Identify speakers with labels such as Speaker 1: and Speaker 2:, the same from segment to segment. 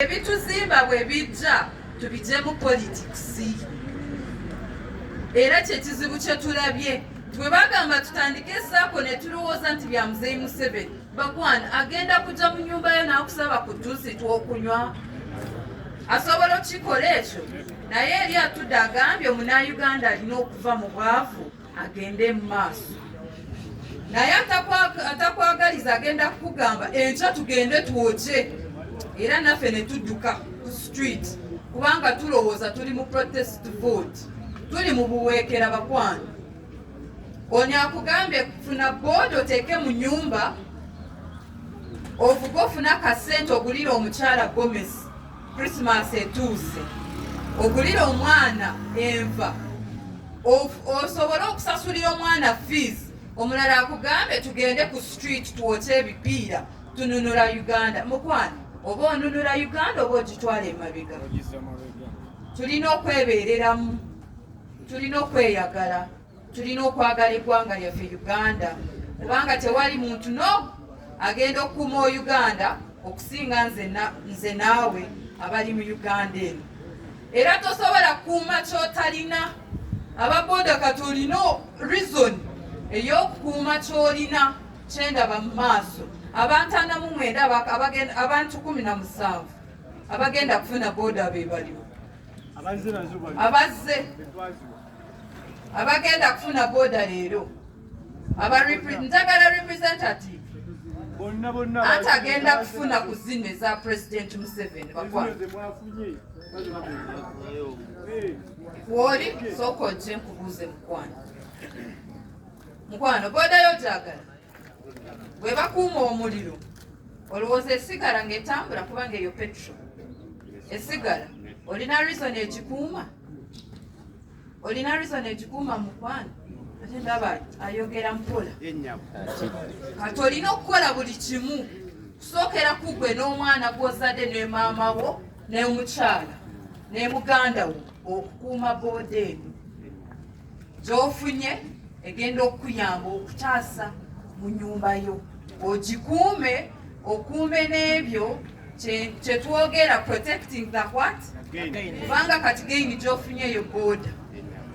Speaker 1: Ebituzimba bwe bijja tubijjemu politics. Era kyekizibu kye tulabye bwe bagamba tutandike SACCO ne tulowooza nti bya Muzeeyi Museveni. Bakwana agenda kujja mu nyumba yo n'akusaba ku tuzzi tw'okunywa, asobola okukikola ekyo? Naye eri atudde agambye omunauganda alina okuva mu bwavu agende mu maaso, naye atakwagaliza agenda kukugamba enkya tugende twokye, era naffe ne tudduka ku street kubanga tulowooza tuli mu protest vote, tuli mu buweekera. Bakwano, ono akugambye funa booda oteeke mu nyumba ovuge ofune akasente ogulire omukyala gomesi, Christmas etuuse, ogulire omwana enva, osobole okusasulira omwana fees. Omulala akugambe tugende ku street twokye ebipiira, tununula Uganda. Mukwano, oba onunula Uganda oba ogitwala emabega. Tulina okwebeereramu, tulina okweyagala, tulina okwagala eggwanga lyaffe Uganda, kubanga tewali muntu no agenda okukuuma Uganda okusinga nze naawe abali mu Uganda eno. Era tosobola kukuuma kyotalina. Ababoda kati olina reason ey'okukuuma kyolina. Kyendaba mu maaso, abantu 49, abantu 17 abagenda kufuna boda be baliwo abazze abagenda kufuna boda leero. Njagala representative anti agenda kufuna ku zino eza President Museveni. Bakwano, woli sooka ojje nkubuuze. Mukwano, mukwano, boda yo gyagala bwe bakuuma omuliro, olowooza esigala ng'etambula? Kubanga eyo petrol esigala. Olina reason egikuuma? Olina reason egikuuma, mukwano? Ate ndaba ayogera mpola. Kati olina okukola buli kimu kusookera ku gwe n'omwana gw'ozadde ne maama wo n'omukyala ne muganda wo okukuuma booda eno gy'ofunye egenda okukuyamba okutaasa mu nyumba yo. Ogikuume, okuume n'ebyo kyetwogera protecting the what? Kubanga kati gain gy'ofunye eyo booda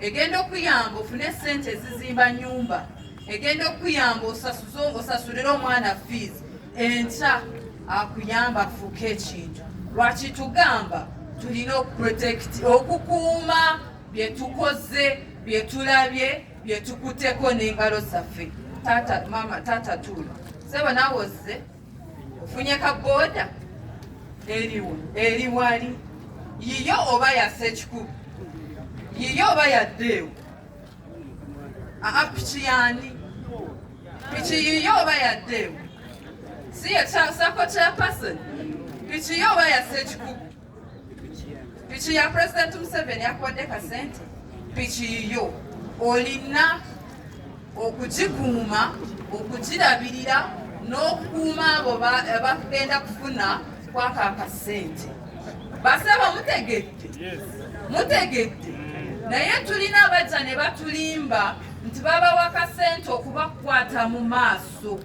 Speaker 1: egenda okuyamba ofune sente ezizimba nyumba, egenda okuyamba osasulire omwana fees, enkya akuyamba afuuke ekintu. Lwaki tugamba tulina okuprotect, okukuuma bye tukoze, bye tulabye, bye tukuteko n'engalo zaffe? Taata, mama, taata tuula. Sebo, naawe ozze ofunye ka booda. Eriwo eri wali yiyo oba yassa ekikubu yiyo oba yaddeewo? Aa, piki yani? Piki yiyo oba yaddeewo? Si ye SACCO chairperson? Piki yo oba yassa ekikubu? Piki ya President Museveni akuwadde kasente. Piki yiyo, olina okugikuuma, okugirabirira n'okukuuma abo abagenda kufuna kwako akasente. Basaba mutegedde, mutegedde? Naye tulina abajja ne batulimba nti babawa kasente okubakwata mu maaso.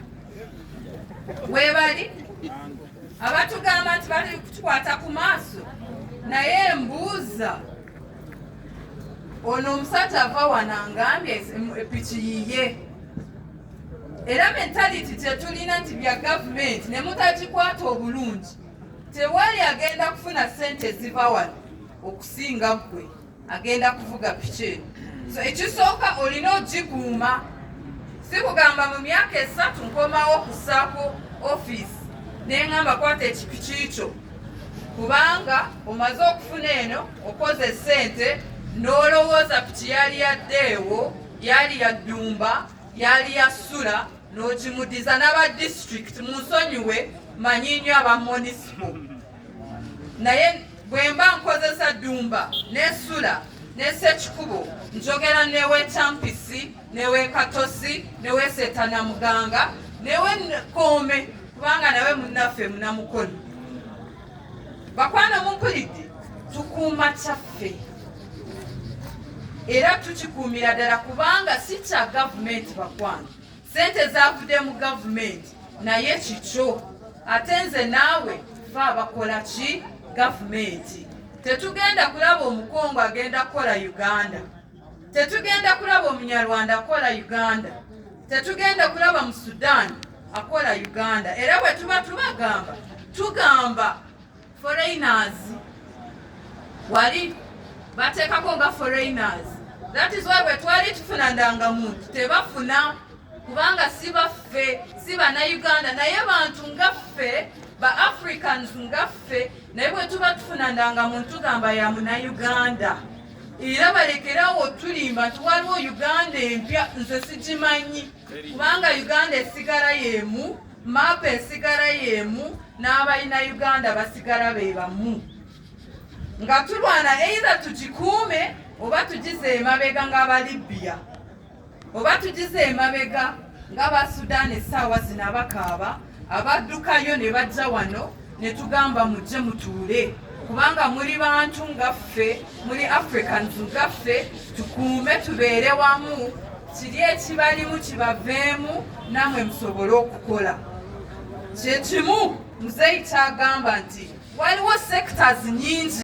Speaker 1: Weebali abatugamba nti bali kutukwata ku maaso, naye mbuuza, ono omusajja ava wano angambye epiki yiye. Era mentality tetulina nti bya gavumenti ne mutagikwata obulungi, tewali agenda kufuna sente ziva wano okusinga ggwe agenda kuvuga piki eno. So ekisooka olina ogikuuma. Si kugamba mu myaka 3 nkomawo ku SACCO office neŋŋamba kwata ekipiki kyo, kubanga omaze okufuna eno, okoze sente n'olowooza piki yali yaddeewo, yali yaddumba, yali yasula, n'ogimudiza. N'aba district munsonyiwe, manyi nnyo aba municipal, naye bwe mba nkozesa Ddumba nesula nesekikubo, njogera newekyampisi, newekatosi, newesetanamuganga, newe Koome, kubanga nawe munnaffe munamukono. Bakwano, mumpulidde? Tukuuma kyaffe era tukikuumira ddala, kubanga si kya gavumenti. Bakwano, sente zavudde mu gavumenti, naye kikyo. Ate nze naawe fe abakola ki? Gavumenti, tetugenda kulaba Omukongo agenda kukola Uganda, tetugenda kulaba Omunyarwanda akola Uganda, tetugenda kulaba mu Sudan akola Uganda. Era bwe tuba tubagamba, tugamba foreigners, wali bateekako nga foreigners. That is why bwe twali tufuna ndangamuntu tebafuna, kubanga si baffe, si Bannayuganda, naye bantu nga ffe, ba Africans nga ffe. Naye bwe tuba tufuna ndangamuntu tugamba ya Munnayuganda. Era balekerawo tulimba nti waliwo Uganda empya, nze sigimanyi, kubanga Uganda esigala y'emu, maapu esigala y'emu, n'abalina Uganda basigala be bamu. Nga tulwana, either tugikuume oba tugize emabega ng'Abalibbiya, oba tugize emabega ng'Abasudaani. Essaawa zino abakaaba abaddukayo ne bajja wano, ne tugamba mujje mutuule, kubanga muli bantu nga ffe, muli Africans nga ffe. Tukuume, tubeere wamu, kiri ekibalimu kibaveemu, nammwe musobole okukola kyekimu. Muzeeyi kyagamba nti waliwo sectors nyingi.